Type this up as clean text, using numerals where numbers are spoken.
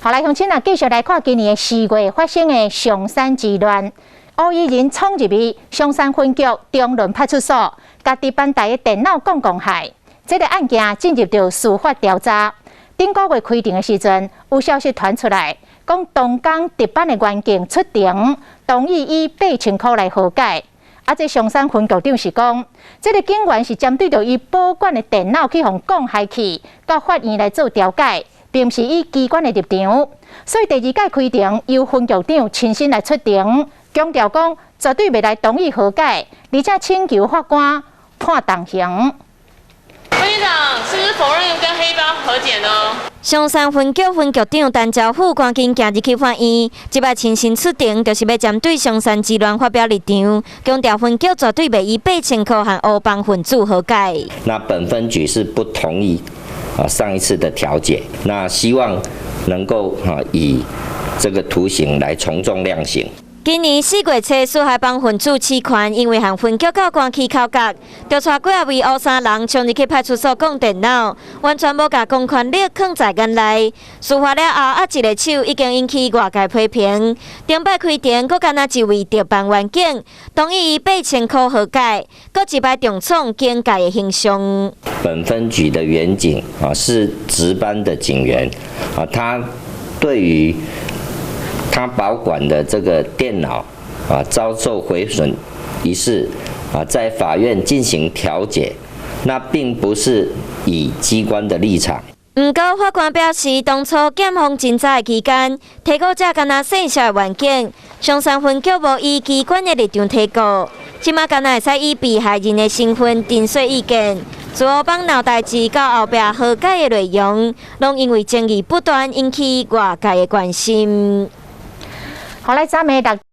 好來，鄉親啊，繼續來看今年4月發生的松山之亂，烏衣人衝入去松山分局中崙派出所，共值班台的電腦摃摃害。這个案件進入著司法調查。頂個月開庭的時陣，有消息傳出來，講當工值班的員警出庭，同意以8000箍來和解。啊，這松山分局長是講，這个警員是針對著伊保管的電腦去予摃害去，到法院來做調解，並毋是以機關的立場，所以第二屆開庭由分局長親身來出庭，強調講絕對袂來同意和解，而且請求法官判重刑。分局長是不是否認跟黑幫和解呢？松山分局分局長陳昭富趕緊行入去法院，這擺親身出庭，就是欲針對松山之亂發表立場，強調分局絕對袂以八千箍和黑幫分子和解。那本分局是不同意啊上一次的調解，那希望能夠以這個徒刑來從重量刑。今年4月初，四海幫分子持權，因為和分局教官起口角，就帶幾仔位烏衫人衝入去派出所摃電腦，完全無共公權力囥在眼內。事發了後，一个手已經引起外界批評。頂擺開庭，閣干焦一位值班員警同意以八千箍和解，閣一擺重創警界的形象。本分局的員警啊，是值班的警員啊，他對於他保管的這個電腦啊遭受毀損一事啊，在法院進行調解，那並不是以機關的立場。毋過法官表示，當初檢方偵查的期間，提告者干焦姓蕭的員警，松山分局無依機關的立場提告，這馬干焦會使以被害人的身份陳述意見。自烏幫鬧代誌到後壁和解的內容，攏因為爭議不斷引起外界的關心。好來，咱們